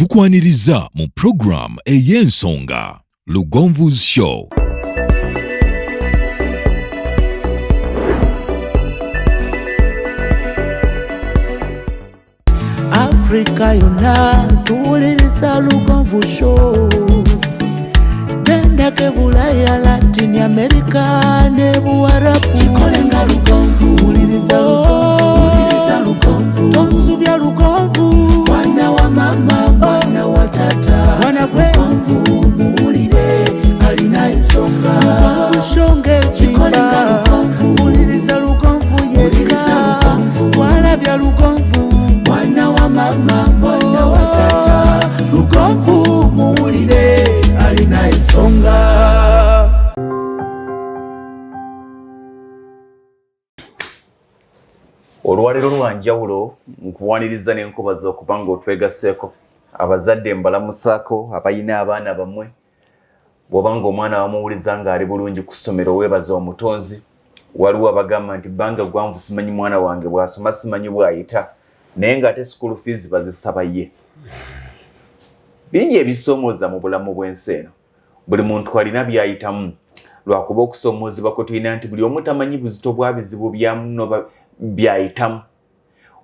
Tukwaniriza mu program ey'ensonga Lugonvu's Show. Afrika yonna tuwuliriza Lugonvu Show. Gendako Bulaya, Latin America ne Buwarabu. Kikolenga Lugonvu, wuliriza Lugonvu, Lugonvu. Tonsubya Lugonvu, mwana wa mama, mwana wa tata, mwana gwe Lugonvu, muwulire alina ensonga. Lugonvu Show ng'ezimba, wuliriza Lugonvu yekka, walabya Lugonvu, mwana wa mama, mwana wa tata, Lugonvu muwulire alina ensonga. Olwaleero lwa njawulo, nkuwaniriza n'enkubaza okuba nga otwegasseeko. Abazadde mbalamusaako abalina abaana bammwe. Bw'oba nga omwana wamuwuliza ng'ali bulungi ku ssomero, weebaza Omutonzi. Waliwo abagamba nti bbanga gwanvu simanyi mwana wange bw'asoma, simanyi bw'ayita, naye ng'ate school fees bazisaba ye. Bingi ebisoomooza mu bulamu bw'ensi eno, buli muntu alina by'ayitamu, lwakuba okusoomoozebwa kwe tulina nti buli omu tamanyi buzito bwa bizibu bya muno by'ayitamu.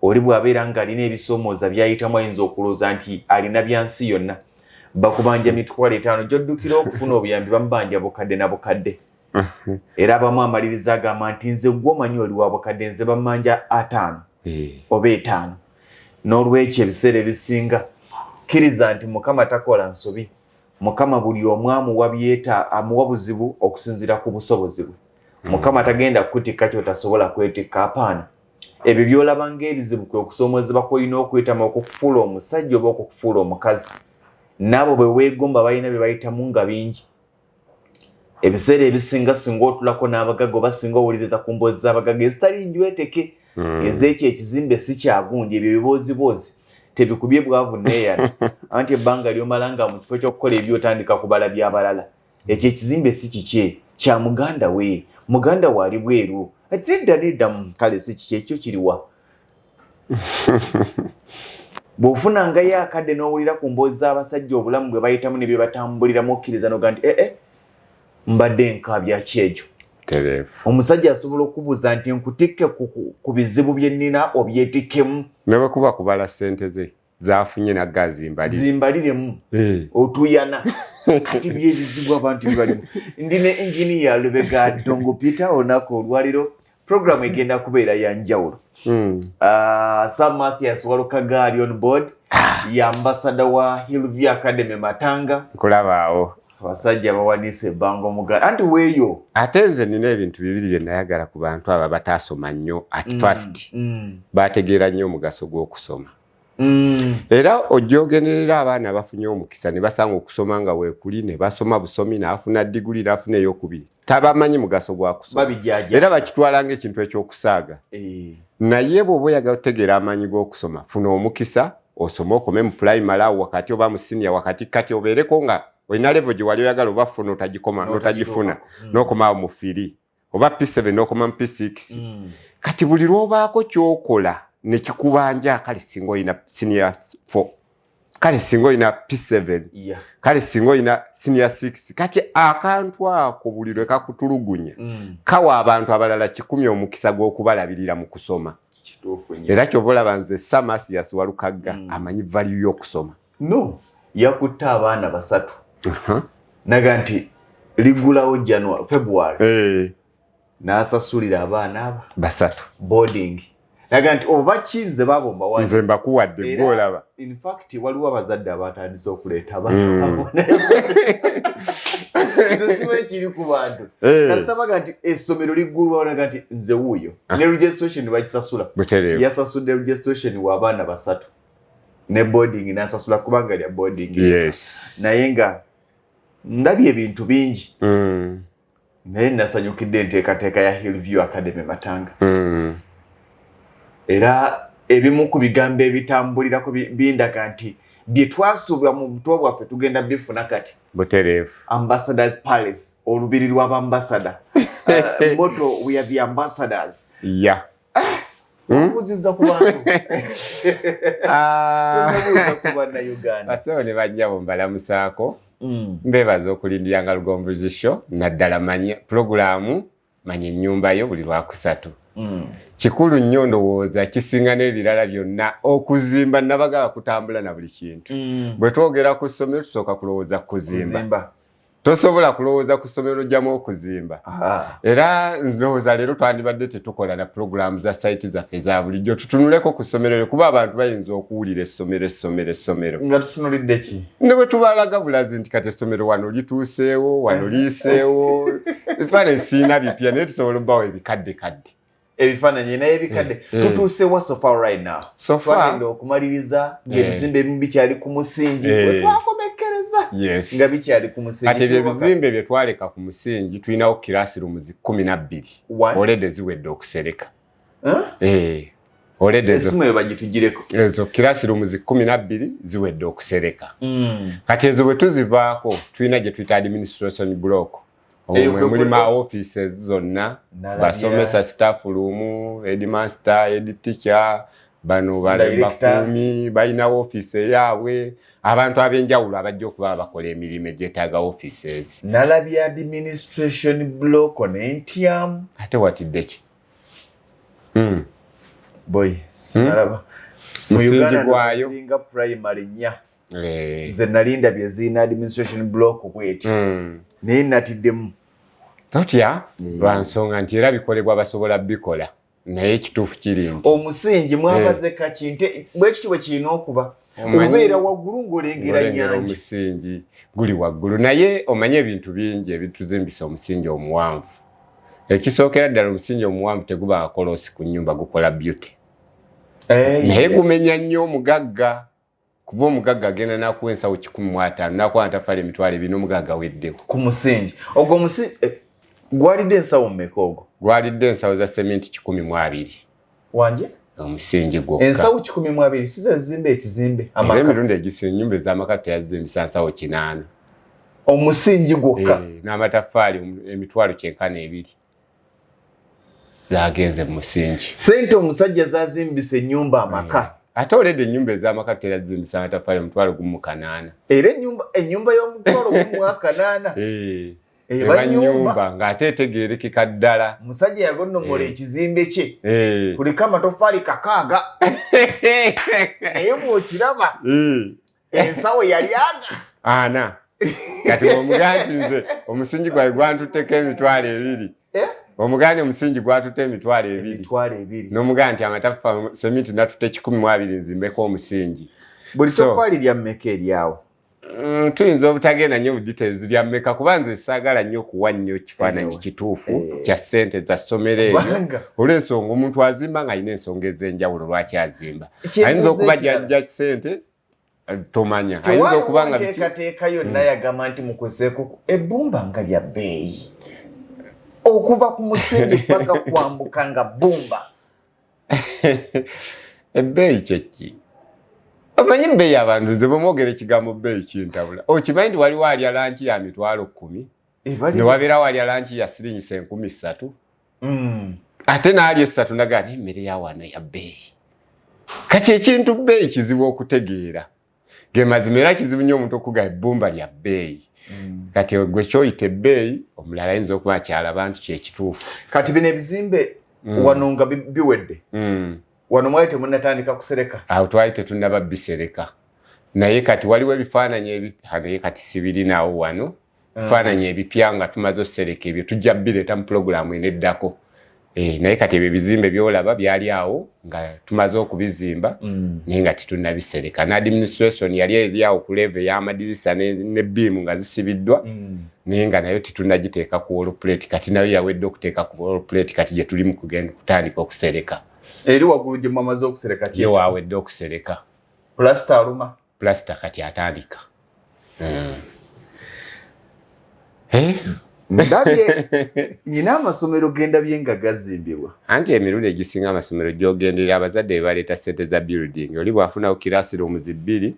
Oli bw'abeera ng'alina ebisoomooza by'ayitamu, ayinza okulowooza nti alina bya nsi yonna. Bakubanja 50,000, gy'oddukira okufuna obuyambi bamubanja bukadde na bukadde, era abamu amaliriza agamba nti nze gwe omanyi oli wa bukadde, nze bammanja 50 oba 5. N'olwekyo ebiseera ebisinga kkiriza nti Mukama takola nsobi. Mukama buli omu amuwa byeta, amuwa buzibu okusinziira ku busobozi bwe. Mukama tagenda kukutikka kyotasobola kwetikka, apaana. Ebyo byolaba ng'ebizibu kwe okusoomozebwa kw'olina okuyitamu okukufuula omusajja oba okukufuula omukazi. N'abo bwe weegomba balina bye bayitamu nga bingi. Ebiseera ebisinga singa otulako n'abagagga oba singa owuliriza ku mboozi z'abagagga ezitali njweteke, ez'ekyo ekizimbe si kyagundi, ebyo ebibooziboozi tebikubye bwavu neeyana. Anti ebbanga ly'omala nga mu kifo ky'okukola ebyo otandika kubala by'abalala. Ekyo ekizimbe si kikye, kya muganda we, muganda we ali bweru, nedda nedda, kale si kikye, ekyo kiriwa? Bw'ofunangayo akadde n'owulira ku mboozi z'abasajja obulamu bwe bayitamu ne bye batambuliramu, okkiriza n'oga nti ee, mbadde nkaabya ki ekyo? Omusajja asobola okubuuza nti nkutikke ku bizibu bye nnina obyetikkemu. Ne bwe kuba kubala ssente ze zafunye nagga zimbalire. Zimbaliremu otuyana. Kati byebizibu abantu bibalimu. Ndi ne Engineer Lubega Dongo Peter. Olunaku olwaliro programu egenda kubeera ya njawulo. Sam Mathias Walukaga ali on board, ye ambassador wa Hillview Academy Matanga. Nkulabaawo. Abasajja bawanise ebbango omuganda anti weeyo. Ate nze nina ebintu bibiri bye nayagala ku bantu abo abataasoma nnyo at first. Bategeera nnyo omugaso gw'okusoma. Era ojja ogenderera abaana abafunye omukisa ne basanga okusoma nga weekuli, ne basoma busomi, n'afuna diguli, n'afuna eyokubiri, tabamanyi mugaso gwa kusoma. Babijaja. Era bakitwala ng'ekintu ekyokusaaga. Naye bw'oba oyagala otegeera amaanyi g'okusoma, funa omukisa osome, okome mu primary awo wakati oba mu senior wakati, kati obeereko nga olina level gye wali oyagala oba funa otagikoma n'otagifuna, n'okoma awo mu 3 oba P7, n'okoma mu P6. Kati buli lw'obaako ky'okola ne kikubanja, kale singa olina senior 4, kale singa olina P7, kale singa olina senior 6. Kati akantu ako buli lwe kakutulugunya, kawa abantu abalala 100 omukisa gw'okubalabirira mu kusoma. Kituufu nnyo. Era kyova olaba nze Samasias Walukagga amanyi value y'okusoma. No, yakutte abaana basatu naga nti ligulawo January, February, n'asasulira abaana aba basatu boarding, naga nti oba kinze baabo mbawandiise. Nze mbakuwadde. Era, gwolaba. In fact waliwo abazadde abatandise okuleeta abaana baabwe. Nze simanyi kiri ku bantu. Kasabaga nti essomero liggulwawo, naga nti nze wuuyo, ne registration bakisasula. Yasasudde registration w'abaana basatu ne boarding n'asasula kubanga lya boarding. Naye nga ndabye ebintu bingi, naye nasanyukidde enteekateeka ya Hillview Academy Matanga. Era ebimu ku bigambo ebitambulirako bindaga nti bye twasuubira mu buto bwaffe tugenda bifuna kati. Ambassadors Palace, olubiri lw'abambasada. Motto, "We are the ambassadors." Obuuzizza ku bantu. Obuuza ku Bannayuganda. Bassebo ne bannyabo, mbalamusaako. Mbeebaza okulindira nga Lugonvu's Show, naddala manya pulogulaamu Manya Ennyumba Yo buli Lwakusatu. Kikulu nnyo, ndowooza kisinga n'ebirala byonna. Okuzimba nabagaba kutambula na buli kintu. Bwe twogera ku ssomero, tusooka kulowooza ku kuzimba. Tosobola kulowooza ku ssomero ojjamu okuzimba. Era ndowooza leero twandibadde tetukola na pulogulaamu za site zaffe eza bulijjo, tutunuleko ku ssomero eryo, kuba abantu bayinza okuwulira essomero, essomero, essomero. Nga tutunulidde ki? Ne bwe tubalaga bulazi nti kati essomero wano lituuseewo, wano liyiseewo. Ebifaananyi siina bipya, naye tusobola obbawo ebikadde kadde. Ebifaananyi naye ebikadde. Tutuuse wa so far right now? So far, twagenda okumaliriza ng'ebizimbe ebimu bikyali ku musingi. Wetwakomekkereza nga bikyali ku musingi. Kati ebyo ebizimbe bye twaleka ku musingi, tulinawo classrooms 12. One. Already ziwedde okusereka. Huh? Already ezo Esimu eyo bagitugireko. Ezo classrooms 12 ziwedde okusereka. Kati ezo bwe tuzivaako, tulina gye tuyita administration block. Eyo Omwo kwe mulimu offices zonna, Nalabye. basomesa, staff room, headmaster, head teacher, bano Director. bakuumi balina office eyaabwe, abantu ab'enjawulo abajja okuba bakola emirimu egyetaaga offices. Nalabye administration block nentyamu. Ate watidde ki? Boy, sinalaba mu Musingi Uganda gwayo. Nga primary nnya ze nali ndabye zirina administration block bweti, naye natiddemu. Totya, lwa nsonga nti era bikolebwa basobola bikola, naye ekituufu kiri nti omusingi mwabaze kakinte bwe kityo bwe kirina okuba. Obeera waggulu ng'olengera ng'olengera nnyanja. Omusingi guli waggulu, naye omanye ebintu bingi ebituzimbisa omusingi omuwanvu. Ekisookera ddala, omusingi omuwanvu teguba kakoloosi ku nnyumba, gukola beauty, naye gumenya nnyo omugagga, kuba omugagga agenda n'akuwa ensawo 150, n'akuwa amataffaali 20,000, n'omugagga weddewo. Ku musingi ogwo, omusingi gwalidde ensawo mmeka ogwo? Gwalidde ensawo za seminti 120. Wanje? Omusingi gwokka. Ensawo 120 si ze zizimba ekizimbe Era amaka? emirundi egisinga ennyumba ez'amaka teyazizimbisa nsawo 800. Omusingi gwokka? N'amataffaali emitwalo kyenkana ebiri zagenze mu musingi. Sente omusajja zazimbisa ennyumba amaka. Ate oledde ennyumba ez'amaka tutera zizimbisa amataffaali 18,000. Era ennyumba y'18,800 eba eba nnyumba. Nnyumba ng'ate etegeerekeka ddala. Omusajja yagonnomola ekizimbe kye, kuliko amatoffaali 600, naye bw'okiraba ensawo yali aga Ana. Kati bw'omugaa nti nze omusingi gwange gwantutteko 20,000, omugaa nti omusingi gwatutte 20,000, 20,000, n'omugaa nti amataffaali seminti natutte 120 nzimbeko omusingi. Buli toffaali lya mmeka eryawo? Tuyinza obutagenda nnyo mu details lya mmeka, kuba nze saagala nnyo okuwa nnyo kifaananyi kituufu kya ssente za ssomero eryo, Kubanga olw'ensonga omuntu azimba ng'alina ensonga ez'enjawulo lwaki azimba. Kyebuuzo Ayinza okuba ekirala. gyajja ssente, tomanya, ayinza okuba nga biki. Tewaaliwo nteekateeka yonna yagamba nti mukozeeko ebbumba nga lya bbeeyi, okuva ku musingi paka kwambuka nga bbumba? Ebbeeyi kyeki? Omanyi ebbeeyi, abantu nze bwemwogera ekigambo bbeeyi kintabula. Okimanyi nti waliwo alya lunch ya 10,000, Ebali ne wabeerawo alya lunch ya siringisa 3000, ate n'alya esatu nagaa n'emmere ya wano ya bbeeyi. Kati ekintu bbeeyi kizibu okutegeera, ge mazima, era kizibu nnyo omuntu okuga ebbumba lya bbeeyi. Kati gwe kyoyita ebbeeyi, omulala ayinza okuba kyalaba nti kyekituufu. Kati bino ebizimbe wano nga biwedde, wano mwali temunnatandika kusereka? Awo twali tetunnaba bisereka, naye kati waliwo ebifaananyi naye kati sibirinaawo wano, ebifaananyi ebipya nga tumaze osereka ebyo, tujja bireeta mu pulogulaamu eneddako. Naye kati ebyo ebizimbe byolaba byali awo nga tumaze okubizimba, naye nga tetunnabisereka. Ne administration yali eri awo ku level ey'amadirisa ne beam nga zisibiddwa, naye nga nayo tetunnagiteeka ku wall plate. Kati nayo yawedde okuteeka ku wall plate, kati gye tuli mu kugenda kutandika okusereka. Eri waggulu gye mwamaze okusereka Ye ki? waawedde okusereka. Pulasita aluma. Pulasita kati atandika. Eh? Ndabye nyina amasomero gendabye nga gazimbibwa. Anti emirundi egisinga amasomero gyogenderera, abazadde be baleeta ssente za building. Oli bw'afunawo classrooms bbiri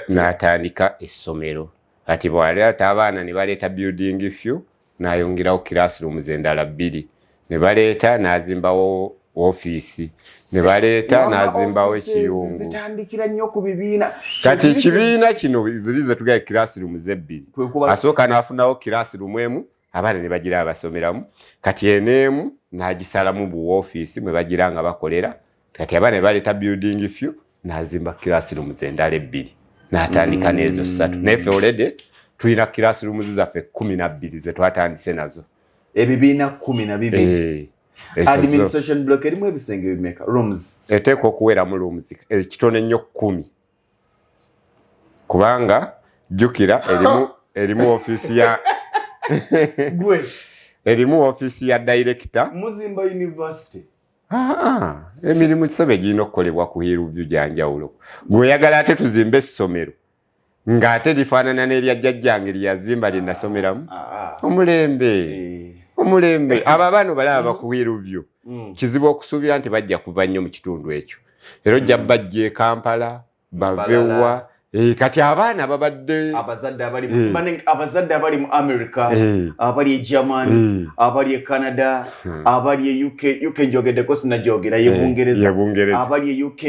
n'atandika essomero. Kati bw'aleeta abaana ne baleeta building fee, n'ayongerawo classrooms endala bbiri ne baleeta, n'azimbawo. Ofiisi ne baleeta n'azimbawo ekiyungu. Zitandikira nnyo ku bibiina. Kati ekibiina kino ziri ze tugaye classroom zebbiri, asooka n'afunawo classroom emu abaana ne bagira abasomeramu, kati eneemu n'agisalamu bu ofiisi mwe bagira nga bakolera. Kati abaana ne baleeta building few, n'azimba classrooms endala ebbiri n'atandika n'ezo ssatu. Naye ffe already tulina classrooms zaffe 12 ze twatandise nazo. Ebibiina 12. Administration block erimu ebisenge bimeka? Rooms eteekwa okuweramu rooms ekitono ennyo 10, kubanga jjukira erimu ofiisi ya gwe, erimu ofiisi ya director. Muzimba university. Emirimu kisobe girina okukolebwa ku Hillview gya njawulo. Gweoyagala ate tuzimbe essomero ng'ate lifaanana n'erya jjajjange lye yazimba lye nasomeramu. Omulembe omulembe abo abaana obalaba ku Hillview, kizibu okusuubira nti bajja kuva nnyo mu kitundu ekyo. Era ojja bajja e Kampala bavewa. Kati abaana babadde abazadde abali mu America, abali e Germany, abali e Canada, abali e UK. UK njogeddeko sinajogera, ye Bungereza. Abali e UK,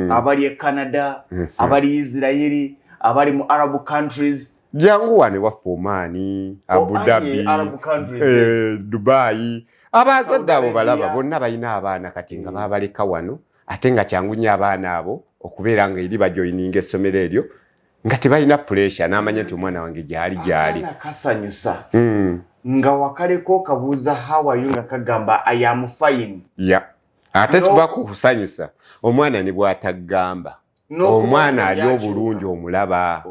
abali e Canada, abali Israeli, abali mu Arab countries. Jangu wano waffe Oman, Abu Dhabi, Dubai. Abazadde abo balaba bonna balina abaana kati nga babaleka wano, ate nga kyangu nnyo abaana abo okubeera nga eri bajoyininga essomero eryo nga tebalina pressure, n'amanya nti omwana wange gyali gyali. Kasanyusa nga wakaleko kabuuza how are you nga kagamba I am fine. Yeah. Ate siba kukusanyusa omwana ne bw'atagamba, omwana ali obulungi omulaba,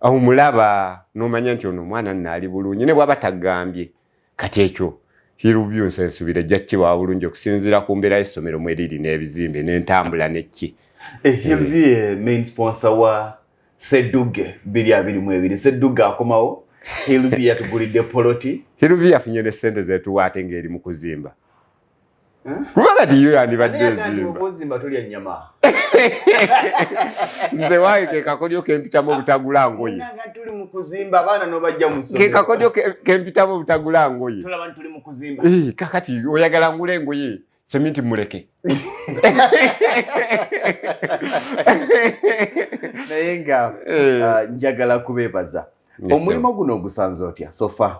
omulaba n'omanya nti ono omwana nno ali bulungi ne bw'aba tagambye. Kati ekyo Hillview nsensubira ejja kiba bulungi okusinziira ku mbeera y'essomero mweriri n'ebizimbe n'entambula neki. Hillview main sponsor wa Seduge 2022. Seduge akomawo, Hillview yatugulidde poloti. Hillview yafunye ne ssente zetuwa ate ng'eri mu kuzimba. Kuba kati yo yandibadde ezimba. Ozimba tolya nnyama. Nze wange ke kakodyo kempitamu obutagula ngoye. Nga tuli mu kuzimba abaana n'obajja mu ssomero. Ke kakodyo kempitamu obutagula ngoye. Tulaba tuli mu kuzimba. Kakati oyagala ngule engoye, seminti muleke. Naye nga njagala kubeebaza. Omulimu guno ogusanze otya so far?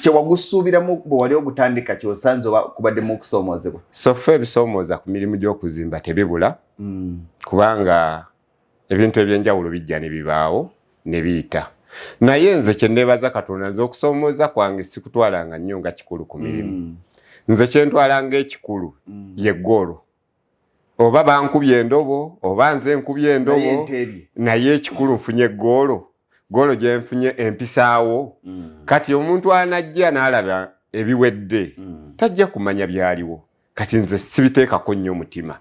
Kyewagusuubiramu bwe wali ogutandika ky'osanze oba kubaddemu okusoomoozebwa? So far ebisoomooza ku mirimu gy'okuzimba tebibula, kubanga ebintu ebyenjawulo bijja ne bibaawo ne biyita. Naye nze kye neebaza Katonda, nze okusoomooza kwange sikutwalanga nnyo nga kikulu ku mirimu. Nze kye ntwala ng'ekikulu ye ggoolo. Oba bankubye endobo, oba nze nkubye endobo, naye ekikulu nfunye ggoolo. Ggoolo gye nfunye empisaawo. Kati omuntu anajja n'alaba ebiwedde, tajja kumanya byaliwo. Kati nze sibiteekako nnyo mutima.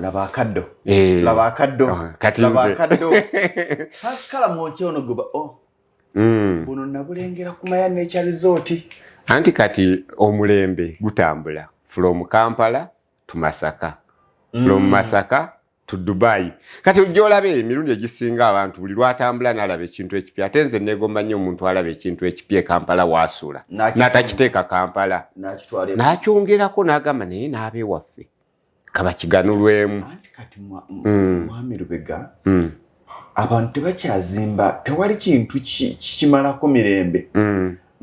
Laba akaddo. Laba akaddo. Kati nze. Pascal Mwokye ono gwe buno nabulengera ku Maya Nature Resort. Anti kati omulembe gutambula from Kampala to Masaka, from Masaka to Dubai. Kati ojja olabe emirundi egisinga abantu buli lwatambula n'alaba ekintu ekipya. Ate nze neegomba nnyo omuntu alaba ekintu ekipya e Kampala waasula n'atakiteeka Kampala, n'akyongerako n'agamba naye n'ab'ewaffe kaba kiganulwemu. Anti kati Mwami Lubega, abantu tebakyazimba, tewali kintu kikimalako mirembe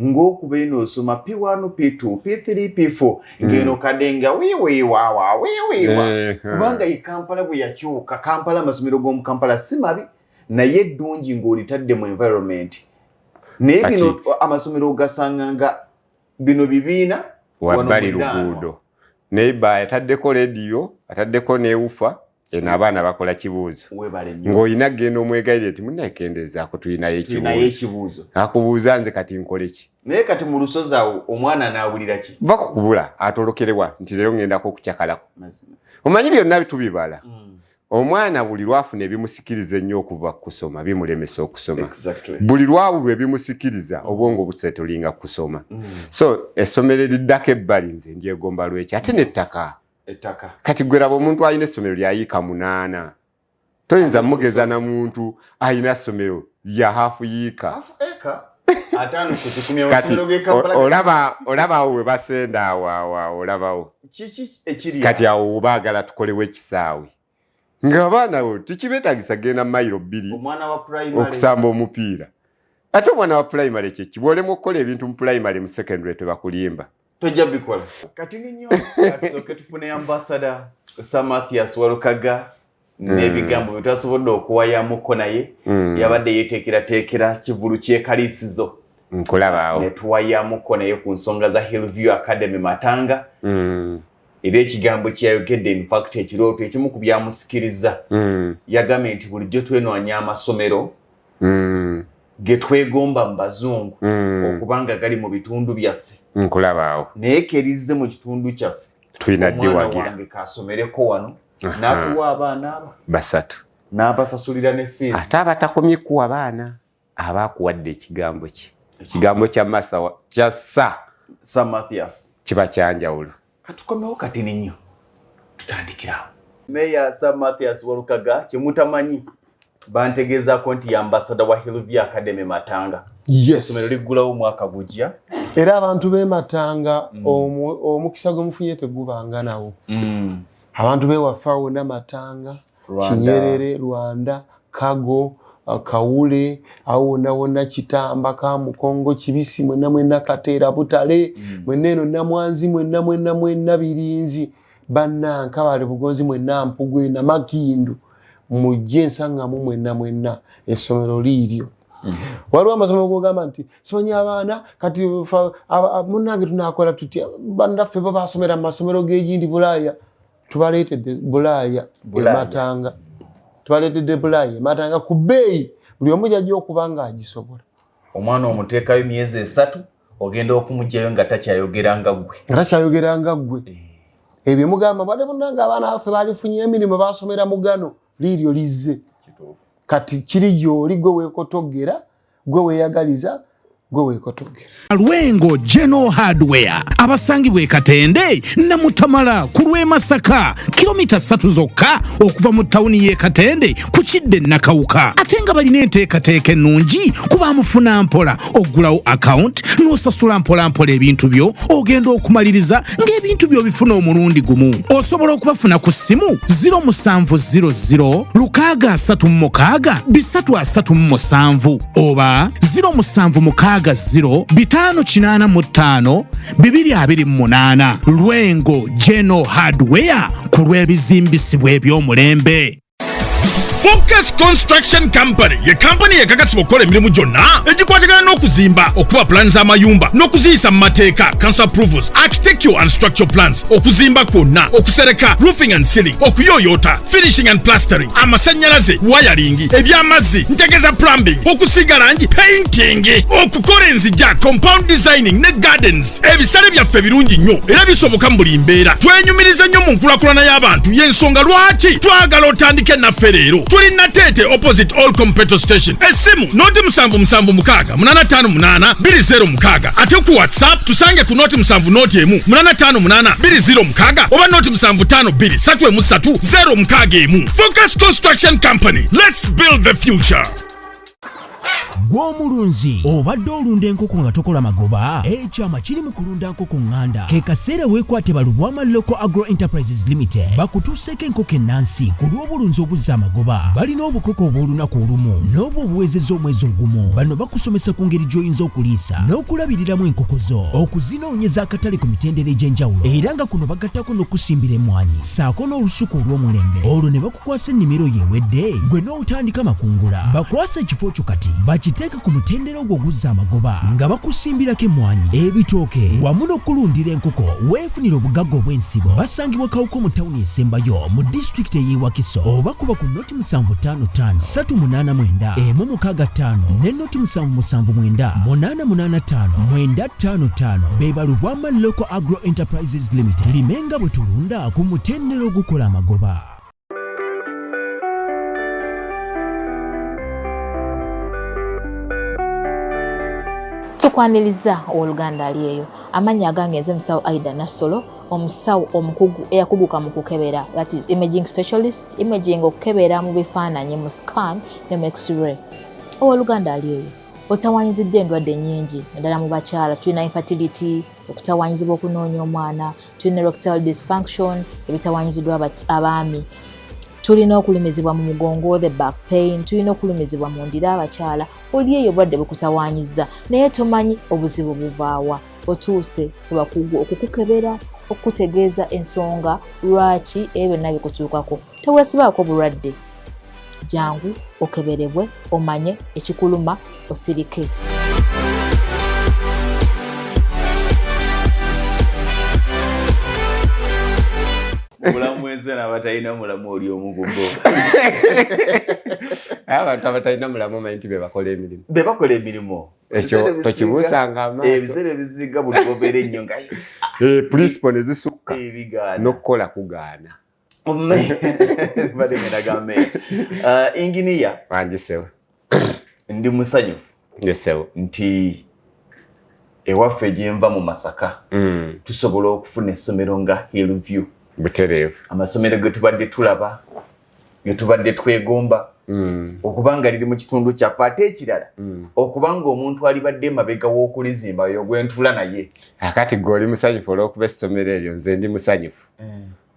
ng'okuba eno osoma P1, P2, P3, P4 ng'eno kadenga wiiwiiwaawa wiiwiiwa. Kubanga ye Kampala bwe yakyuka, Kampala amasomero g'omu Kampala si mabi, naye eddungi ng'olitadde mu environment. Naye bino amasomero ogasanga nga bino bibiina wabbali luguudo. Neighbor ataddeko rediyo, ataddeko n'ewufa, eno abaana bakola kibuuzo. Ng'olina genda omwegayirire nti munnakendeezaako tulinayo ekibuuzo. Akubuuza nze kati nkole ki? Naye kati mu lusozi awo omwana anaawulira ki? Bakukubula atolokerewa nti leero ŋŋendako okucakalako. Omanyi byonna tubibala. Omwana buli lwafuna ebimusikiriza ennyo okuva ku kusoma bimulemesa okusoma. Buli lwawulwa ebimusikiriza obwongo busetulinga kusoma. So essomero eriddako ebbali nze ndyegomba lweki ate n'ettaka. Kati gwe laba omuntu alina essomero lya yiika 8. Toyinza mugeza na muntu alina ssomero lya hafu yiika. 5 ku 100 Kati amasomero g'e Kampala. Olaba awo we basenda awo awo awo, olabawo. Kiki ekiri? Kati awo baagala tukolewo ekisaawe ng'abaana wo tekibeetagisa genda mayiro 2 Omwana wa primary okusamba omupiira. Ate omwana wa primary kyeki? Bw'olema okukola ebintu mu primary, mu secondary tebakulimba. Tojja bikola. Kati ninyo katusooke tufune ambassador Sir Mathias Walukaga n'ebigambo bye twasobodde okuwayamuko naye. Yabadde yeeteekerateekera kivulu ky'ekaliisizo. Nkulabaawo. Ne tuwayamuko naye ku nsonga za Hillview Academy Matanga. Era ekigambo kyeyayogedde, in fact ekirooto ekimu ku byamusikiriza, yagambye nti bulijjo twenoonya amasomero ge twegomba mu bazungu okubanga gali mu bitundu byaffe, Nkulabaawo. naye kerizze mu kitundu kyaffe, Tulina omwana ddiwagira. wange kasomereko wano. N'atuwa abaana aba Basatu. N'abasasulira ne fees. Ate abatakomye kuwa baana, aba akuwadde ekigambo kye, ekigambo kya masa kya sa Sir Mathias kiba kyanjawulo. Katukomewo katini nnyo, tutandikirawo. Meya Sir Mathias Walukaga, kyemutamanyi, bantegeezaako nti ambassador wa Hillview Academy Matanga. Essomero liggulawo omwaka gujja. Era abantu b'e Matanga, omukisa gwe mufunye tegubanga nawo. Abantu bewaffe awo Namatanga, Rwanda. Kinyerere, Rwanda, Kago, Kawule, awo wonna wonna, Kitamba, Kamukongo, Kibisi, mwenna mwenna, Kateera, Butale, mwenna eno Namwanzi, mwenna mwenna mwenna, Birinzi, bannanka bali Bugonzi, mwenna Mpugwe, Namakindu, mujje ensangamu mwenna mwenna, essomero liiryo. Waliwo amasomero gogamba nti simanyi abaana kati munnange tunakola tutya, bannaffe bo basomera mu masomero g'egindi Bulaaya. Tubaleetedde Bulaaya. Bulaaya. Ematanga tubaleetedde Bulaaya ematanga ku bbeeyi buli omu gyajja okuba nga agisobola. Omwana omuteekayo myezi 3, ogenda okumugjayo nga takyayogera nga ggwe. Nga takyayogera nga ggwe. Ebyo mugamba bade munnange abaana baffe balifunye emirimu basomera mugano, liiryo lizze. Kati kiri gy'oli, gwe weekotogera, gwe weeyagaliza, gwe weekotogera. Lwengo General Hardware abasangibwa e Katende Namutamala ku lw'e Masaka, kilomita 3 zokka okuva mu tawuni y'e Katende ku kidde Nakawuka, ate nga balina enteekateeka ennungi kuba mufuna mpola. Oggulawo akawunti n'osasula mpolampola ebintu byo, ogenda okumaliriza ng'ebintu byo bifuna omulundi gumu. Osobola okubafuna ku ssimu 0700 636 337 oba 0760 585 228. Lwengo General Hardware ku lw'ebizimbisibwa eby'omulembe. Focus Construction Company ye kampani ekakasibwa okukola emirimu gyonna egikwatagana n'okuzimba, okuba pulaani z'amayumba n'okuziyisa mu mateeka, council approvals, architecture and structural plans, okuzimba kwonna, okusereka, roofing and ceiling, okuyooyoota, finishing and plastering, amasannyalaze, wiring, ebyamazzi, ntegeza plumbing, okusiiga langi, painting, okukola enzija, compound designing ne gardens. Ebisale byaffe birungi nnyo era bisoboka mu buli mbeera. Twenyumiriza nnyo mu nkulakulana y'abantu, y'ensonga lwaki twagala otandike naffe leero. Tuli Nateete, opposite All Petrol Station. Essimu 077 6 858 206. Ate ku WhatsApp tusange ku 071 858 206 oba 075 2 3 3 061. Focus Construction Company, let's build the future. Gw'omulunzi obadde olunda enkoko nga tokola magoba, ekyama kiri mu kulunda nkoko ŋŋanda. Ke kaseera weekwate Balubwama Local Agro Enterprises Limited bakutuuseeko enkoko ennansi ku lw'obulunzi obuzza amagoba. Balina obukoko obw'olunaku olumu n'obwo obuwezezza omwezi ogumu. Bano bakusomesa ku ngeri gy'oyinza okuliisa n'okulabiriramu enkoko zo, okuzinoonyeza akatale ku mitendera egy'enjawulo, era nga kuno bagattako n'okusimbira emmwanyi ssaako n'olusuku olw'omulembe. Olwo ne bakukwasa ennimiro yeewedde, gwe n'otandika makungula. Bakwasa ekifo kyo kati bakiteeke ku mutendera ogwo oguzza amagoba nga bakusimbirako emmwanyi, ebitooke wamu n'okulundira enkoko, weefunire obugagga obw'ensibo. Basangibwa Kawuko mu tawuni esembayo mu disitulikiti ey'e Wakiso, oba kuba ku 0755 389 165 ne 0779 885 955. Be Balubwama Local Agro Enterprises Limited. Tulimenga bwe tulunda ku mutendera ogukola amagoba. Tukwaniriza owooluganda ali eyo. Amannya agange nze musawo Aida Nassolo, omusawo omukugu eyakuguka mu kukebera, that is imaging specialist, imaging okukebera mu bifaananyi, mu scan ne mu x-ray. Owooluganda ali eyo, Otawanyiziddwa endwadde nnyingi naddala mu bakyala. Tulina infertility, okutawanyizibwa okunoonya omwana, tulina erectile dysfunction ebitawanyiziddwa abaami, tulina okulumizibwa mu mugongo, the back pain, tulina okulumizibwa mu ndira abakyala. Oli eyo obulwadde bukutawanyiza naye tomanyi obuzibu buvaawa. Otuuse ku bakugu okukukebera, okukutegeeza ensonga lwaki ebyo byonna bikutuukako. Teweesibaako bulwadde, jangu okeberebwe omanye ekikuluma osirike. Obulamu bw'ensi n'abatalina mulamu oli omu ku bo. Abantu abatalina mulamu omanyi nti be bakola emirimu. Be bakola emirimu. Ekyo tokibuusanga amaaso. Ebiseera ebisinga buli lw'obeera ennyo nga principle ne zisukka. Ebigaana. N'okukola kugaana. Badde ngenda gambe. Engineer. Wangi ssebo. Ndi musanyufu. Ssebo. Nti ewaffe gye nva mu Masaka tusobola okufuna essomero nga Hillview. Butereevu. Amasomero ge tubadde tulaba, ge tubadde twegomba okuba nga liri mu kitundu kyaffe, ate ekirala okuba nga omuntu alibadde emabega w'okulizimba oyo gwe ntula naye. Akati gwe oli musanyufu olw'okuba essomero eryo, nze ndi musanyufu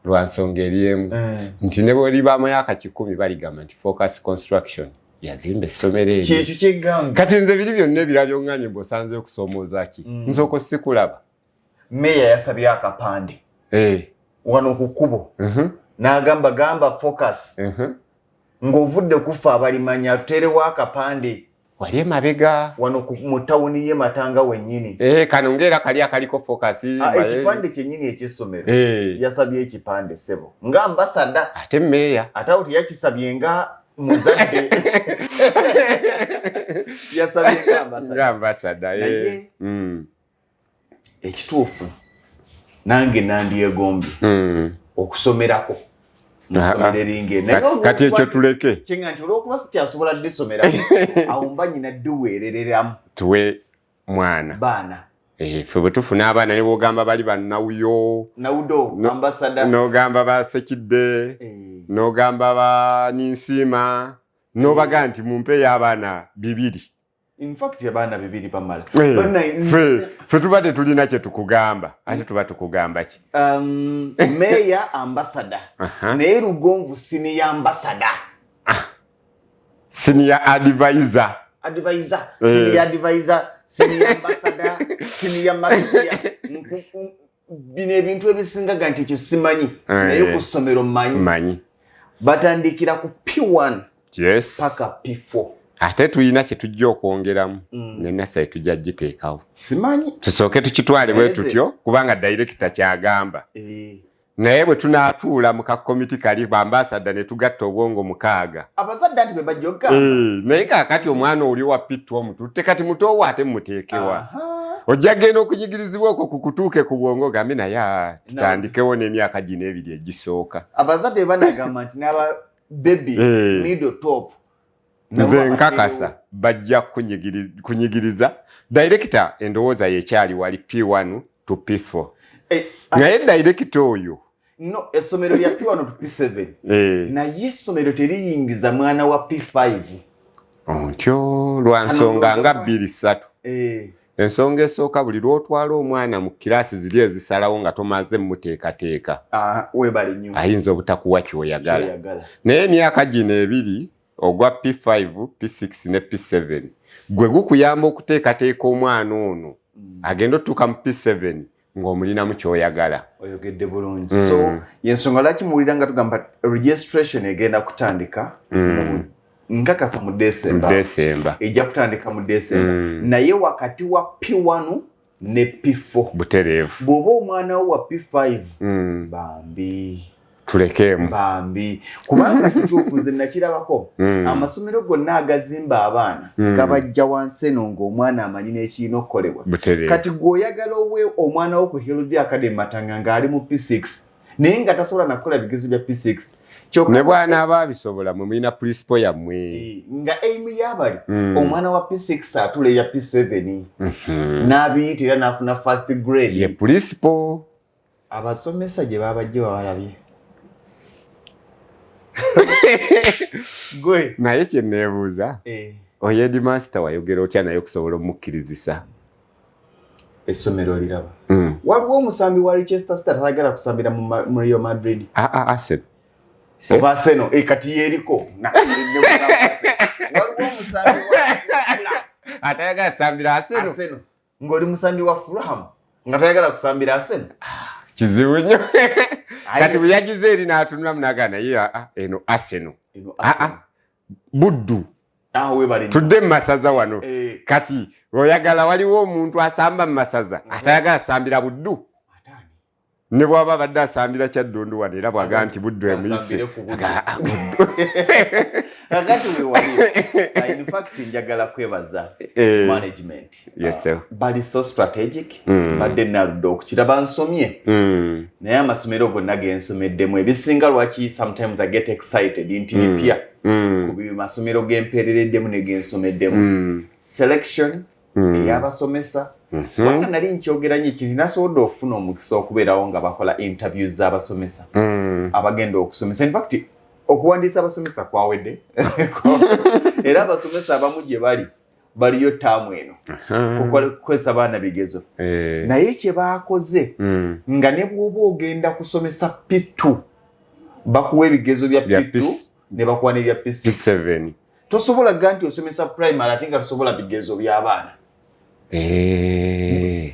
lwa nsonga eri emu nti ne bw'olibaamu 100 baligamba nti Focus Construction yazimba essomero eryo. Kyekyo kyegamba. Kati nze biri byonna ebirala by'oŋŋambye bw'osanze okusoomooza ki, nsooka osikulaba. Meeya yasabye akapande wano ku kkubo n'agamba gamba Focus ng'ovudde kufa abalimanya atuteerewo akapande wali emabega wano mu tawuni ye Matanga wennyini. Kano ng'era kali akaliko Focus. Ekipande kyennyini eky'essomero. Yasabye ekipande ssebo nga ambassador. Ate meeya. Ate awo teyakisabye nga muzadde, yasabye nga ambassador. Nga ambassador. Naye ekituufu nange nandyegombye okusomerako musomero eringa naye kati ekyo tuleke. Kyenga nti olwokuba sikyasobola ddisomera awo mba nyina ddiweerereramu tuwe mwana baana. Ffe bwe tufuna abaana ne bwogamba bali bannawuyo Nawudo ambassador, n'ogamba basekidde, n'ogamba ba Ninsiima, n'obaga nti mumpeeyo abaana 2. In fact abaana 2 bamala. Ffe tuba tetulina kye tukugamba, ate tuba tukugamba ki? Meya ambassador, naye Lugonvu senior ambassador. Senior advisor. Advisor, senior advisor, senior ambassador, senior manager. Bino ebintu ebisingaga nti ekyo simanyi, naye ku ssomero mmanyi. Batandikira ku P1 paka P4. Ate tulina kye tujja okwongeramu ne nasa tujja giteekawo. Simanyi. Tusooke tukitwale bwe tutyo kubanga director kyagamba. Naye bwe tunaatuula mu kakomiti kali bambasada ne tugatta obwongo 6. Abazadde anti be bajja okugamba. Naye kaakati omwana oli wa P2 omututte kati muto ate muteekewa. Ojja genda okunyigirizibwa okwo kukutuuke ku bwongo gambe naye tutandikewo n'emyaka gino 2 egisooka. Abazadde banagamba nti n'aba baby middle top. Nze nkakasa bajja kunyigiriza. Director endowooza yekyali wali P1 to P4. Naye director oyo no essomero lya P1 to P7. Naye essomero teriyingiza mwana wa P5. Ontyo lwa nsonga nga 2 3. Ensonga esooka buli lw'otwala omwana mu kiraasi ziri ezisalawo nga tomaze mmuteekateeka. Weebale nnyo. Ayinza obutakuwa ky'oyagala. Naye emyaka gino 2 ogwa P5, P6 ne P7 gwe gukuyamba okuteekateeka omwana ono agenda otuuka mu P7 ng'omulinamu ky'oyagala. Oyogedde bulungi. So yensonga lwaki muwulira nga tugamba registration egenda kutandika nkakasa mu December. December. Ejja kutandika mu December. Naye wakati wa P1 ne P4. Butereevu. Bw'oba omwana wo wa P5 bambi tulekeemu. Bambi kubanga kituufu nze nakirabako amasomero gonna agazimba abaana gabajja wansi eno ng'omwana amanyi n'ekirina okukolebwa. Kati gw'oyagala owe omwana wo ku Hillview Academy Matanga ng'ali mu P6 naye nga tasobola nakukola bigezo bya P6. Ne bw'anaaba abisobola mwe mulina principal yammwe. Nga aim y'abali omwana wa P6 atula eya P7 n'abiyita era n'afuna first grade. Ye principal. Abasomesa gye babajje babalabye. Gwe. Naye kye neebuuza. Oyo headmaster wayogera otya naye okusobola omukkirizisa? Essomero liraba. Waliwo omusambi wa Leicester City atayagala kusambira mu Real Madrid. Arsenal. Oba Arsenal, kati yeriko. Waliwo omusambi wa atayagala kusambira Arsenal. Arsenal. Ng'oli musambi wa Fulham nga tayagala kusambira Arsenal. Kizibu nnyo. Kati bwe yagize eri n'atunulamu n'agamba naye eno Arsenal. Buddu. Tudde mu masaza wano. Kati oyagala waliwo omuntu asamba mu masaza atayagala asambira Buddu. Ne bw'aba abadde asambira Kyaddondo wano era bw'agamba nti Buddu emuyise. Kakati wewali. In fact njagala kwebaza management. Yes sir. Bali so strategic. Badde naludde okukiraba nsomye. Naye amasomero gonna ge nsomeddemu ebisinga lwaki sometimes I get excited nti bipya. Ku masomero gempeerereddemu ne gensomeddemu. Selection ey'abasomesa. Kubanga nali nkyogera nnyo ekintu nasobodde okufuna omukisa okubeerawo nga bakola interviews z'abasomesa abagenda okusomesa. In fact okuwandiisa abasomesa kwawedde era abasomesa abamu gye bali baliyo ttaamu eno kukozesa baana bigezo. Naye kye baakoze nga ne bw'oba ogenda kusomesa P2 bakuwa ebigezo bya P2 ne bakuwa n'ebya P6. P7. Tosobola ga nti osomesa primary ate nga tosobola bigezo by'abaana.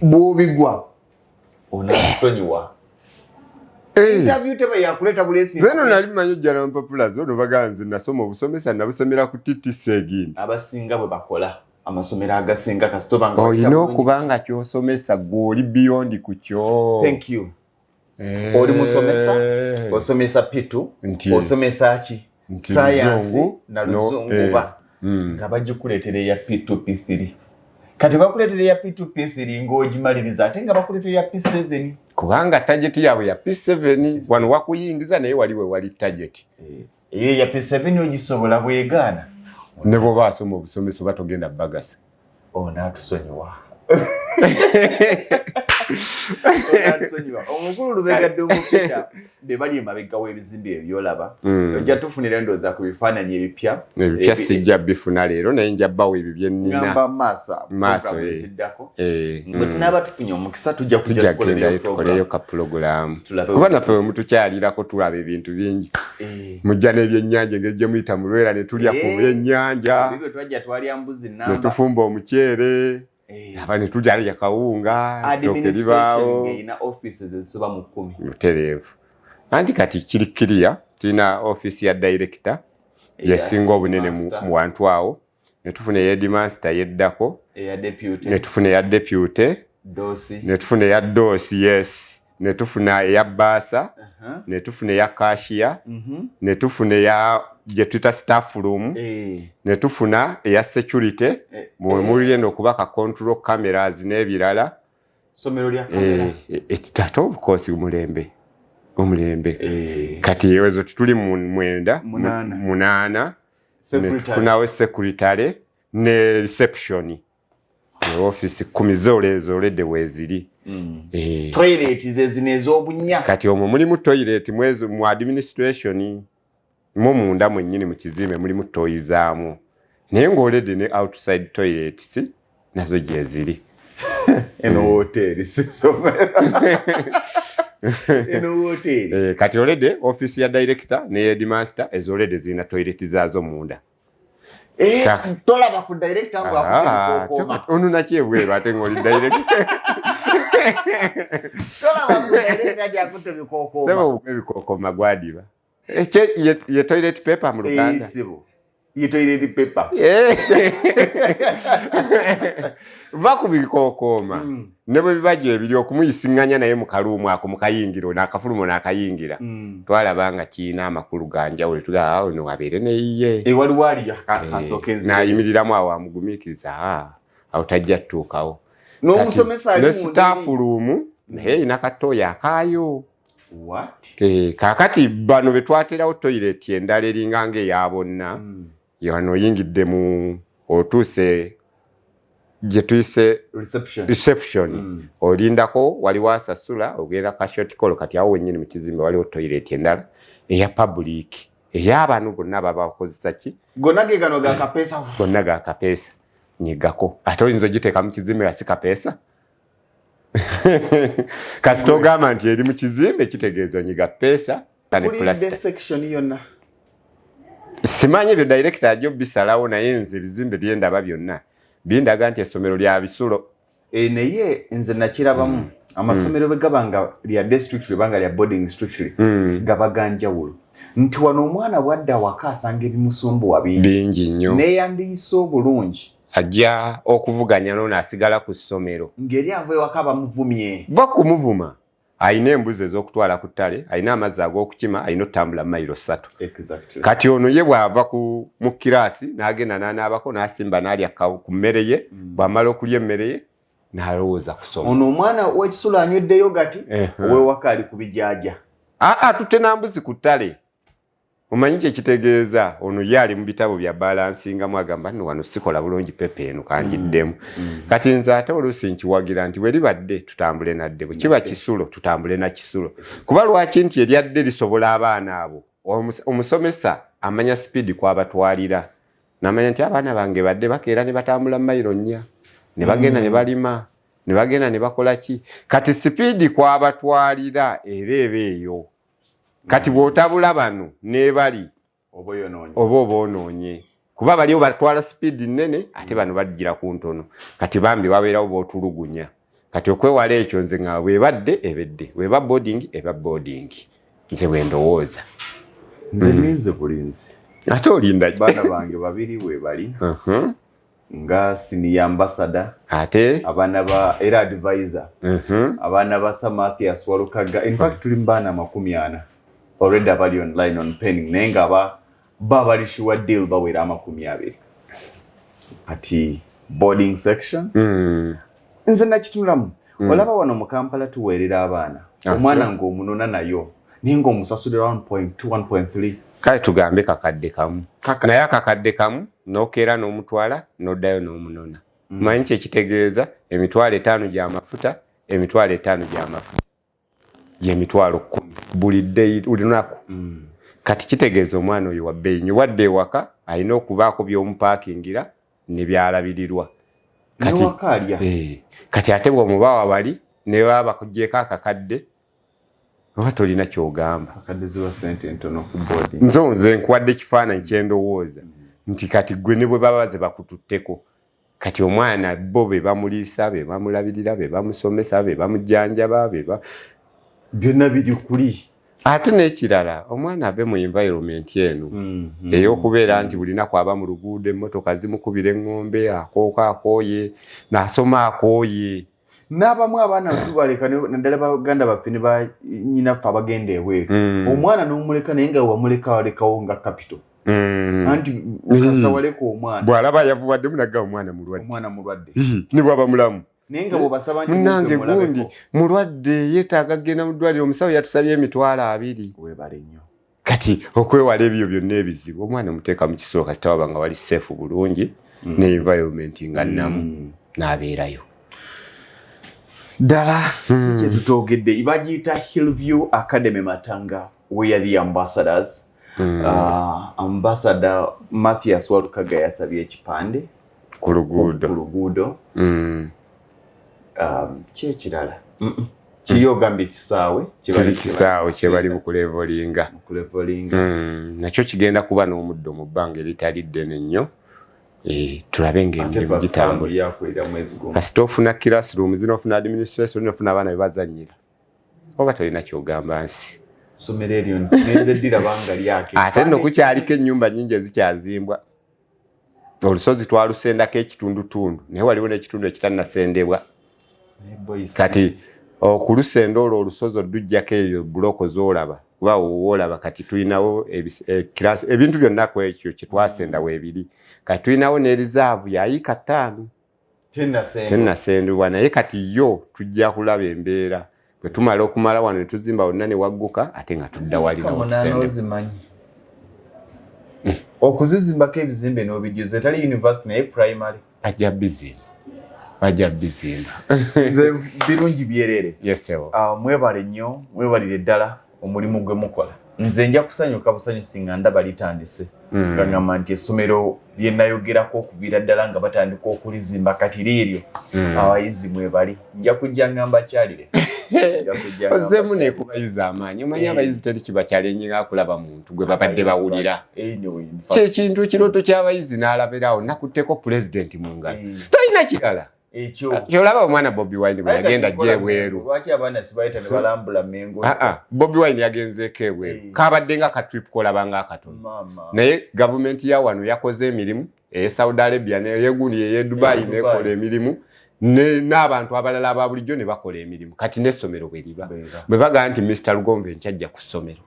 Bw'obigwa onaasonyiwa. Interview teba yakuleeta bulesi. Zeno nali mmanyi ojjala mpapula zo no baga nze nasoma obusomesa nabusomera ku TTC egindi. Abasinga bwe bakola amasomero agasinga kasita nga olina okuba nga ky'osomesa gw'oli beyond ku kyo. Thank you. Oli musomesa, osomesa P2, osomesa ki? Science na luzungu ba. Nga bagikuleetera eya P2 P3. Kati bakuleetera eya P2 P3 ng'ogimaliriza ate nga bakuleetera eya P7. Kubanga target yaabwe ya P7 wano wakuyingiza naye wali we wali target. Eyo eya P7 ogisobola bwegaana. Ne bw'oba asoma obusomesa oba togenda bagasa. Onaatusonyiwa. Onaatusonyiwa. Omukulu Lubega Ddumbu be bali emabega w'ebizimbe ebyolaba. Ojja tufunira endowooza ku bifaananyi ebipya. Ebipya sijja bifuna leero naye nja bbawa ebyo bye nnina. Ngamba maaso. Maaso ziddako. Bwe tunaaba tufunye omukisa tujja kujja tukoleyo tukoleyo ka pulogulaamu. Kuba naffe bwe mutukyalirako tulaba ebintu bingi. Mujja n'ebyennyanja engeri gye muyita mu Lwera ne tulya ku byennyanja. Twajja twalya mbuzi nnamba. Ne tufumba omuceere. Aba ne tulya kawunga, ettooke libaawo. Erina offices ezisoba mu 10. Mutereevu. Anti kati kiri clear, tulina office ya director yesinga obunene mu wantu awo, ne tufuna eya headmaster yeddako, ne tufuna eya deputy, ne tufuna eya DOS, yes, ne tufuna eya bursar, ne tufuna eya cashier, ne tufuna eya gye tuyita staff room, ne tufuna eya security, mwe muli eno okuba ka control cameras n'ebirala. Somero lya kamera. Ate of course omulembe. Omulembe. Kati ezo tuli mu 9, 8, ne tufunawo secretary ne reception. Office 10 zolezo already weeziri. Toilet ze zino ez'obunya. Kati omwo mulimu toilet mwezo mu administration mu munda mwennyini mu kizimbe mulimu toyi zaamwo. Naye ng'already ne outside toilets nazo gyeziri. Eno woteeri si ssomero. Eno woteeri. Kati already office ya director ne headmaster ezo already zirina toilet zaazo munda. Tolaba ku director ng'akukoma. Ono nakyebweru ate ng'oli director. Tolaba ku director nti akutte ebikookoma. Ssebo ebikookoma gwadiba. Ye toilet paper mu Luganda. Ssebo. Ye toilet paper. Va ku bikookoma. Ne bwe biba gye biri okumuyisiŋŋanya naye mu kaluumu ako mu kayingiro n'akafulumo n'akayingira. Twalaba nga kirina amakulu ga njawulo tugamba awo no wabeere neyiye. Waliwo aliyo kasooka ensi. N'ayimiriramu awo amugumiikiriza awo tajja ttuukawo. N'omusomesa ali mu staff room naye erina katooyi akaayo. What? Kaakati bano be twaterawo toilet endala eringa ng'eya bonna. Wano oyingidde mu otuuse gye tuyise reception. Olindako waliwo asasula ogenda ka short call kati awo wennyini mu kizimbe waliwo toilet endala eya public. Ey'abano bonna baba bakozesa ki? Gonna ge gano ga kapeesa. Gonna ga kapeesa. Nyigako. Ate oyinza ogiteeka mu kizimbe nga si kapeesa? Kasita ogamba nti eri mu kizimbe kitegeeza onyiga peesa ne pulasita. Section yonna. Simanyi ebyo director ajja obisalawo, naye nze ebizimbe bye ndaba byonna bindaga nti essomero lya bisulo. Naye nze nakirabamu amasomero bwe gaba nga lya day strictly oba nga lya boarding strictly gaba ga njawulo, nti wano omwana bw'adda waka asanga ebimusumbuwa bingi bingi nnyo, neyandiyise obulungi ajja okuvuganya n'ono asigala ku ssomero ng'eri ava ewaka bamuvumye. Ba kumuvuma, ayina embuzi ez'okutwala ku ttale, ayina amazzi ag'okukima, ayina otutambula mayiro 3. Kati ono ye bw'ava mu kiraasi n'agenda n'anaabako n'asimba n'alya ku mmere ye, bw'amala okulya emmere ye n'alowooza kusoma. Ono omwana w'ekisulo anywedde yogati, ow'ewaka ali ku bijaaja. Aa, tutte na mbuzi ku ttale. Omanyi kye kitegeeza? Ono ye ali mu bitabo bya balansingamu, agamba nno wano sikola bulungi pepa eno kangiddemu. Kati nze ate oluusi nkiwagira nti bwe libadde tutambule nadde, bwe kiba kisulo tutambule na kisulo. Kuba lwaki nti eryadde lisobola abaana abo, omusomesa amanya sipiidi kw'abatwalira, n'amanya nti abaana bange badde bakeera ne batambula mayiro 4, ne bagenda ne balima, ne bagenda ne bakola ki. Kati sipiidi kw'abatwalira era eba eyo. Kati bw'otabula bano n'ebali oba oboonoonye, kuba baliwo batwala sipiidi nnene ate bano bajjira ku ntono. Kati bambi babeerawo b'otulugunya. Kati okwewala ekyo nze nga bwebadde ebedde, bweba boarding eba boarding, nze bwe ndowooza. Nze ninze bulinzi. Ate olinda ki? Baana bange babiri we bali nga senior ambassador, ate abaana ba era advisor, abaana ba Sir Mathias Walukaga. In fact tuli mu baana 40 already abali online on pending, naye nga bali sure deal bawera 20. Kati boarding section nze nakitunulamu. Olaba wano mu Kampala tuweerera abaana, omwana ng'omunona nayo naye ng'omusasulira 1.2 1.3. Kale tugambe kakadde kamu, naye akakadde kamu n'okeera n'omutwala n'oddayo n'omunona. Manyi kyekitegeeza? 50,000 gy'amafuta, 50,000 gy'amafuta gy'emitwalo 10 buli dde buli lunaku. Kati kitegeeza omwana oyo wa bbeeyi nnyo, wadde ewaka alina okubaako by'omupaakingira ne byalabirirwa. Kati ate bw'omubawa bali ne baba bakugyeko akakadde oba tolina ky'ogamba. Nze nkuwadde ekifaananyi kye ndowooza nti kati ggwe ne bwe baba ze bakututteko, kati omwana bo be bamuliisa, be bamulabirira, be bamusomesa, be bamujjanjaba, byonna biri kuli. Ate n'ekirala omwana ave mu environment eno ey'okubeera nti buli naku aba mu luguudo, emmotoka zimukubira eŋŋombe, akooka akooye, n'asoma akooye. N'abamu abaana tubaleka, naddala baganda baffe ne bannyinaffe abagenda ebweru, omwana n'omuleka naye nga wamuleka walekawo nga capital. Anti kasita waleka omwana, bw'alaba yavuwaddemu nagga omwana mulwadde, omwana mulwadde ne bw'aba mulamu. Naye nga bw'obasaba nti munnange gundi mulwadde yeetaaga kugenda mu ddwaliro, omusawo yatusabye 20,000. Weebale nnyo. Kati okwewala ebyo byonna ebizibu, omwana omuteeka mu kisulo kasita waba nga wali safe bulungi ne environment nga nnamu, n'abeerayo. Ddala kiki kye tutoogedde? Bagiyita Hillview Academy Matanga, we are the ambassadors. Ambassador Mathias Walukaga yasabye ekipande ku luguudo. Ku luguudo. Ki ekirala? Kiri ogambye ekisaawe. Kiri kisaawe kye bali mu kulevolinga. Kulevolinga. Nakyo kigenda kuba n'omuddo mu bbanga eritali ddene nnyo. Tulabe ng'emirimu gitambula. Kasita ofuna classroom zino, ofuna administration, ofuna abaana be bazannyira, oba tolina ky'ogamba nsi. Ssomero eryo ngenze ddiraba nga lyake. Ate nno kukyaliko ennyumba nnyingi ezikyazimbwa. Olusozi twalusendako ekitundutundu, naye waliwo n'ekitundu ekitannasendebwa. Kati okulusenda olwo olusozi olujjako eyo buloko z'olaba, kuba woolaba kati tulinawo ebintu byonna ku ekyo kye twasenda weebiri. Kati tulinawo ne rizaavu ya yiika 5 tennasendebwa, naye kati yo tujja kulaba embeera bwe tumala okumala wano ne tuzimba wonna ne wagguka, ate nga tudda wali. Ozimanyi okuzizimbako ebizimbe n'obijjuza, etali university naye primary. Ajja bizimba, bajja bizimba. Nze birungi byerere. Yes, sir. Mwebale nnyo, mwebalire ddala omulimu gwe mukola. Nze nja kusanyuka busanyusi nga ndaba litandise, nga ngamba nti essomero lye nayogerako okuviira ddala nga batandika okulizimba kati liiryo, abayizi mwebali, nja kujja nga mbakyalire. Nja kujja nga Ozzeemu mbakyalire. Nekubayiza amaanyi. Omanyi, abayizi teri kibakyalenjinga kulaba muntu gwe babadde bawulira. Anyway, in fact, Kyekintu kirooto ky'abayizi n'alabirawo nakutteko pulezidenti mu ngalo. Tolina kirala. Ekyo. Kyolaba omwana Bobi Wine bwe Aye kati yagenda nkola gye ebweru. Lwaki abaana sibayita ne balambula Mengo? Ah, ah, Bobi Wine yagenzeeko ebweru, kabadde nga katrip kolaba nga akatono. Maama. Naye gavumenti ya wano yakoze emirimu, eye Saudi Arabia neyegundi eye Dubai Eye Dubai. nekola emirimu n'abantu abalala aba bulijjo ne bakola emirimu. Kati n'essomero bwe liba, Bwera. bwe bagamba nti Mr Lugonvu enkyajja ku ssomero,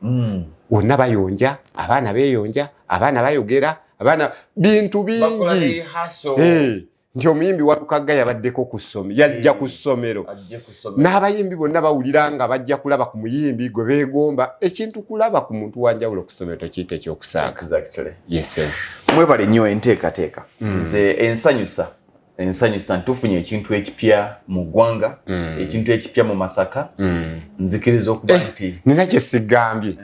wonna bayonja, abaana beeyonja, abaana bayogera, abaana bintu Bakola bingi. rehearsal. Nti omuyimbi Walukagga yabaddeko ku ssomero, yajja ku ssomero. Ajje ku ssomero. N'abayimbi bonna bawulira nga bajja kulaba ku muyimbi gwe beegomba. Ekintu kulaba ku muntu wanjawulo ku ssomero tokiyita ekyokusaaga. Yes, sir. Mwebale nnyo enteekateeka. Nze ensanyusa ntufunye ekintu ekipya mu ggwanga, ekintu ekipya mu Masaka. Nzikiriza okuba nti Nina kye sigambye.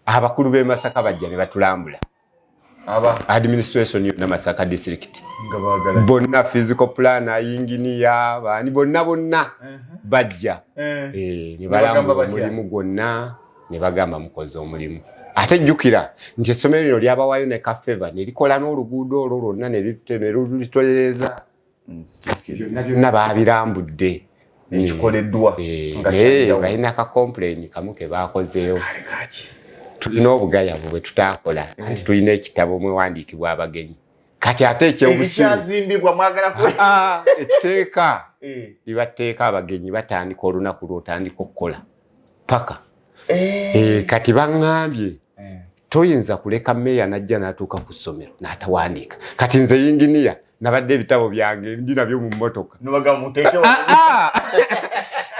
Abakulu b'e Masaka bajja ne batulambula. Aba administration yonna, Masaka district. Nga baagala Bonna, physical plan ayinginiya, baani, bonna bonna bajja. Ne Ne bagamba balambula batya? omulimu gwonna, ne bagamba mukoze omulimu. Ate jjukira nti essomero lino lyabawaayo ne kafeva ne likola n'oluguudo olwo lwonna ne lulitolereza. Nzijukira. Byonna byonna baabirambudde. Ekikoleddwa nga naye kyanjawulo. balina ka complain kamu ke baakozeewo. Kale kaki? Tulina obugayavu bwe tutaakola, anti tulina ekitabo mwewandiikibwa abagenyi. Kati ate ekyobusiru Ebikyazimbibwa mwagala ku Ah, etteeka liba tteeka, abagenyi batandika olunaku lw'otandika okukola paka. Kati baŋŋambye toyinza kuleka meeya n'ajja n'atuuka ku ssomero n'atawandiika. Kati nze yinginiya nabadde ebitabo byange ndi nabyo mu mmotoka. Nobagamba muteeke Ah, ah!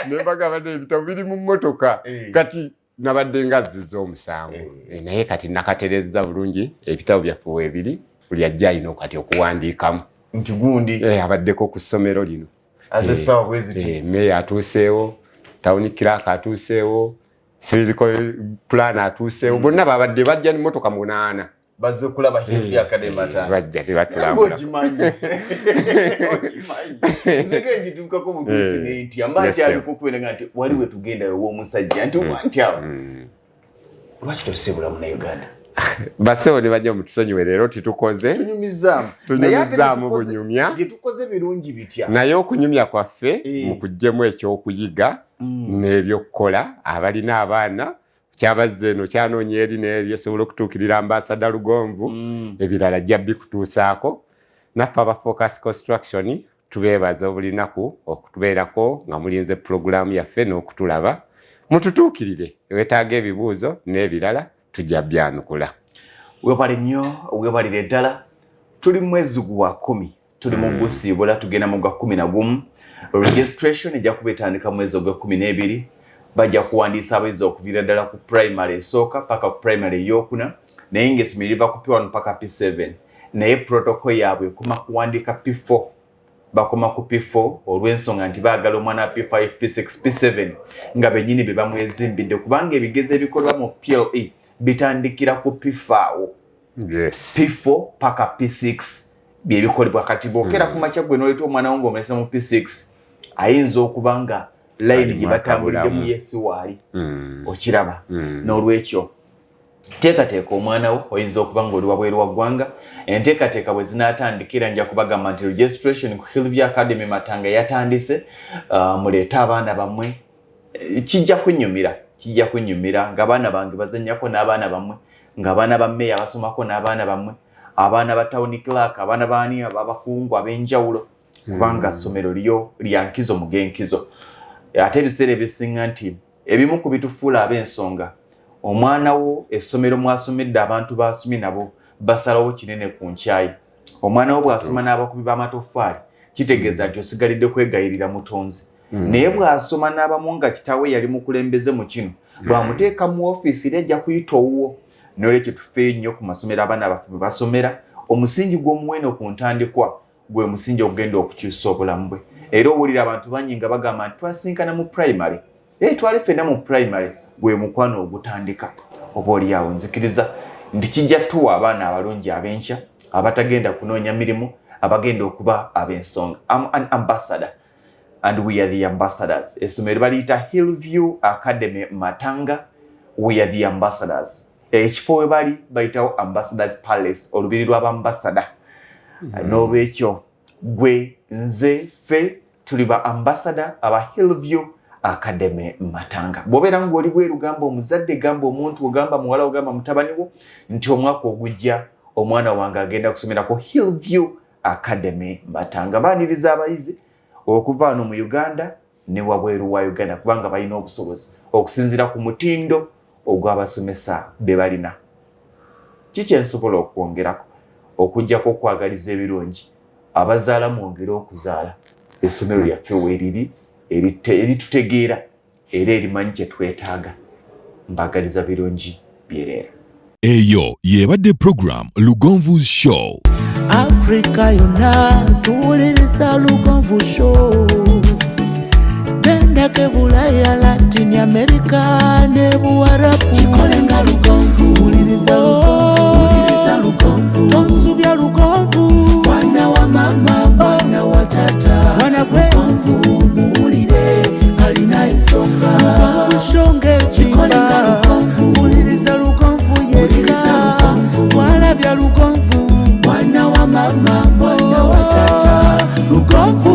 Ne mbagamba nti ebitabo biri mu mmotoka. Kati nabadde nga nzizza omusango. Naye kati nakaterezza bulungi ebitabo byaffe weebiri, buli ajja alina kati okuwandiikamu nti gundi abaddeko ku ssomero lino. Aze essaawa bwe ziti. Meeya atuuseewo, town clerk atuuseewo, physical plan atuuseewo, bonna babadde bajja nemmotoka 8. Bazze kulaba Hillview Academy Matanga. Bajja ne batulambula. Okimanyi, okimanyi, nze ngituukako butuusi nentya, mba nkyali kubeera nga nti wali we tugenda ew'omusajja nti nti awo lwaki tosibula Munnayuganda? Basewo ne bajja mutusonyiwe leero titukoze. Tunyumizaamu. Naye ate Tunyumizaamu bunyumya. Bye tukoze birungi bitya? Naye okunyumya kwaffe mukuggyemu ekyokuyiga n'ebyokukola. Abalina abaana kyabazza eno kyanoonya eri n'eri, osobola okutuukirira Ambasada Lugonvu, ebirala ajja bikutuusaako. Naffe aba Focus Construction tubeebaza obulinaku okutubeerako nga mulinze pulogulaamu yaffe n'okutulaba. Mututuukirire ewetaaga ebibuuzo n'ebirala, tujja byanukula. Webale nnyo, webalire ddala. Tuli mu mwezi gwa 10, tuli mu gusiibula, tugenda mu gwa 11. Registration ejja kuba etandika mwezi ogwa 12. Bajja kuwandiisa abayizi okuviira ddala ku primary esooka paka ku primary eyokuna, naye ng'essomero liva ku P1 paka P7, naye protocol yaabwe ekoma kuwandiika P4, bakoma ku P4 olw'ensonga nti baagala omwana wa P5, P6, P7 nga bennyini be bamwezimbidde, kubanga ebigezo ebikolwa mu PLE bitandikira ku P4 awo. P4 paka P6 byebikolebwa. Kati bwokera ku makya gwe n'oleeta omwana wo ng'omulese mu P6, ayinza okuba nga layini gye batambuliddemu ye si waali. Okiraba? N'olwekyo teekateeka omwana wo. Oyinza okuba ng'oli wabweru wa ggwanga. Enteekateeka bwe zinaatandikira nja kubagamba nti registration ku Hillview Academy Matanga yatandise. Muleete abaana bammwe. Kijja kunnyumira, kijja kunnyumira ng'abaana bange bazannyako n'abaana bammwe, ng'abaana ba mmeeya basomako n'abaana bammwe, abaana ba town clerk, abaana baani, abakungu ab'enjawulo, kubanga ssomero lyo lya nkizo mu g'enkizo. Ate ebiseera ebisinga nti ebimu ku bitufuula ab'ensonga, omwana wo essomero mwasomedde, abantu basomye nabo basalawo kinene ku nkyayi. Omwana wo bw'asoma n'abakubi b'amatoffaali, kitegeeza nti osigalidde kwegayirira mutonzi. Naye bw'asoma n'abamu nga kitaawe yali mukulembeze mu kino, bw'amuteeka mu ofiisi eri ajja kuyita owuwo. Nolwekyo tufeeyo nnyo ku masomero abaana baffe bwe basomera. Omusingi gw'omuwendo ku ntandikwa gwe musingi okugenda okukyusa obulamu bwe. Era owulira abantu bangi nga bagamba nti twasinkana mu primary, twali ffenna mu primary. Gwe mukwano ogutandika. Oba oliawo nzikiriza nti kijja tuwa abaana abalungi ab'enkya abatagenda kunoonya mirimu, abagenda okuba ab'ensonga. Am an ambassador and we are the ambassadors. Essomero baliyita Hillview Academy Matanga. We are the ambassadors. Ekifo we bali bayitawo Ambassadors Palace, olubiri lw'abambasada. N'olwekyo gwe, nze, ffe tuli ba ambassador aba Hillview Academy Matanga. Bw'obeera ng'oli bweru, gamba omuzadde, gamba omuntu, ogamba muwala, ogamba mutabani wo nti omwaka ogujja omwana wange agenda kusomerako Hillview Academy Matanga. Baaniriza abayizi okuva wano mu Uganda ne wabweru wa Uganda, kubanga balina obusobozi okusinziira ku mutindo ogw'abasomesa be balina. Kiki ensobola okwongerako okuggyako okwagaliza ebirungi abazaala? Mwongere okuzaala. Essomero lyaffe weeriri, eritutegeera era erimanyi kye twetaaga. Mbagaliza birungi byereera. Eyo y'ebadde program Lugonvu's Show. Afrika yonna tuwuliriza Lugonvu Show. Gendako Bulaya, Latin America ne Buwarabu. Kikolenga Lugonvu, wuliriza Lugonvu, Lugonvu, tonsubya Lugonvu. Mwana wa mama, mwana wa tata, mwana gwe Lugonvu, muwulire alina ensonga. Lugonvu Show ng'ezimba, wuliriza Lugonvu yekka, walabya Lugonvu. Mwana wa mama, mwana wa tata, Lugonvu.